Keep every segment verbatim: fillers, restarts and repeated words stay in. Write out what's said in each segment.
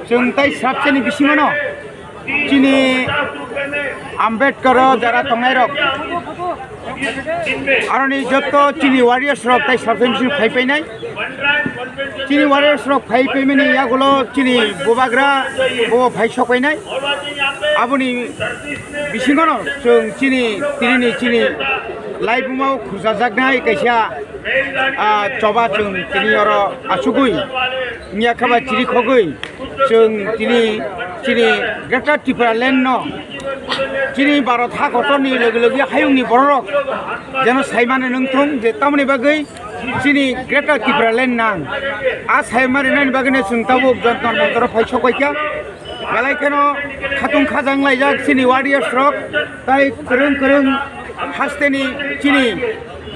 Chwng tai sabchani bisingono chini Ambedkar o jara tongnairok, aroni jotto chini warriors rok tai sabchani bisingo phai painai. Chini warriors rok phai paimani yagulo chini bubagra bo phai sokpainai. Aboni bisingono chwng chini tini chini laibuma o khurchajaknai kaisa, ah, choba chwng tini oro achugwi, wngya khe ba chiri khogwi chwng tini chini Greater Tipraland no chini Bharat ha kotorni logi logi hayungni bororok jeno saimani nungthung je tamoni bagwi chini Greater Tipraland nang. A saimani nani bagwino chwng tabuk Jantar Mantar o phai sokpaikha. Belai kheno khatung khajang laijak chini warriors rok, tai kwrwng kwrwng hasteni chini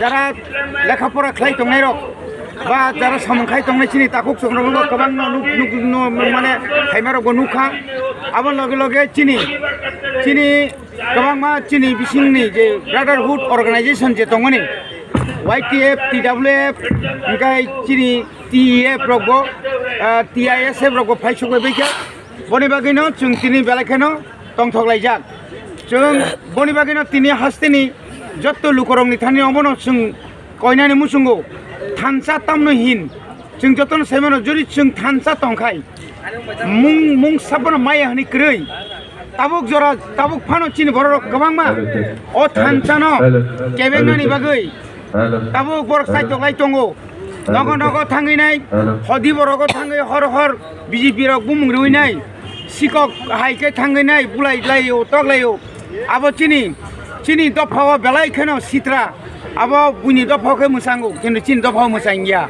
jara lekha pora khlai tongnai rok ba jara samung khai tongnai chini takhuk chwng rok no kwbang no nuk, nuk, no, mane phaima rok bo nukha. Abo loge loge chini, chini kwbangma chini bisingni je brotherhood organization je tongmani Y T F, T W F, hingkai chini T E F rok bo, ah, T I S F rok bo phai sokbai baikha. Boni bagwino chwng tini belai kheno tongthok laijak. Chwng boni bagwino tini hasteni jotto lukorokni thani omono chwng koinani muchungo thansa tamno hin. Chwng jotono saimano jori chwng thansa tongkhai mung, mung sabono maya hwnwi kwrwi. Tabuk jora, tabuk phano chini bororok kwbangma o thansano kebengnani bagwi Hello. Tabuk borok saitok lai tongo. Hello. Nogo nogo thangwi nai. Hello. Hodi borogo thangwi hor hor B J P rok bumung rwi nai. Sikok hai khe thangwi nai, bulai lai o, tok lai o. Abo chini, chini dopha o belai kheno sitra. Abo buini dopha o khe mwsango, kintu chini dopha o mwsang ya.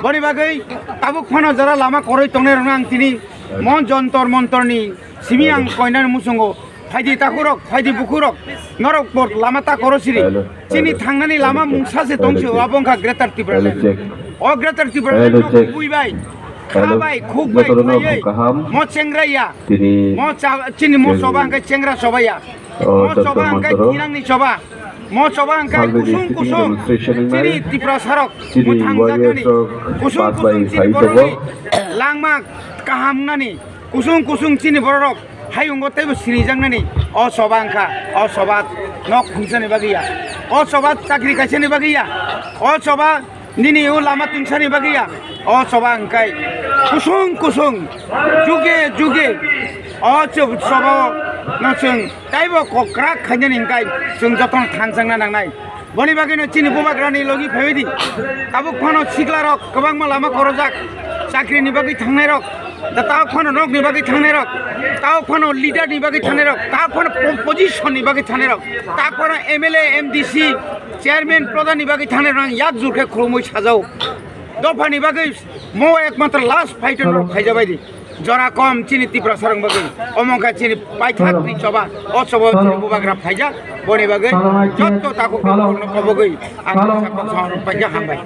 Boni bagwi tabuk phano jora lama koroi tongnai rokno ang tini mon jontor montor ni simi ang koinani muchungo. Phaidi takhurok, phaidi bukhurok, norok bo lama ta koro siri. Hello, chini hello. Thangnani lama mungsa se tong se, abo wngkha Greater Tipraland. Hello, check. O Greater Tipraland no check. Kubui bai, kha bai, khuk bai, jotono phaiwi, kaham. Mo chengra ya. Tini mo cha-, chini mo choba hwnkhe chengra choba ya. Oh, mo choba hwnkhe thinangni choba. Mo choba hwnkhe kusung kusung. Chini Tiprasarok, chini mo thangjaknani. Kusung kusung chini borokni langma kaham nani. Kusung kusung chini bororok hayungo teibo sinijaknani o choba wngkha, o choba nok khungsani bagwi ya, o choba chakri kaisani bagwi ya, o choba nini o lama tungsani bagwi ya, o choba wngkhai kusung kusung juge juge o cho-, choba no chwng teibo kokrak khainani wngkhai chwng jotono thanjakna nangnai. Boni bagwino chini bubagrani logi phaiwi di. Tabuk phano siklarok kwbangma lama korojak. Chakrini bagwi thangnairok, da tabuk phano nokni bagwi thangnairok, tabuk phano leaderni bagwi thangnairok, tabuk phano po-, position ni bagwi thangnairok, tabuk phano M L A, M D C, chairman, pradhan ni bagwi thangnairok ang yak jur khe khulumui sajao. Dophani bagwi mo ekmatro last fighter rok phaijabai di. Jora kom chini Tiprasarok bagwi. Omo wngkha chini paithak ni choba. O choba chini bubagra phaijak. Boni bagwi jotto takhuk no kobogwi. Ang sakno samarok paijak hambai.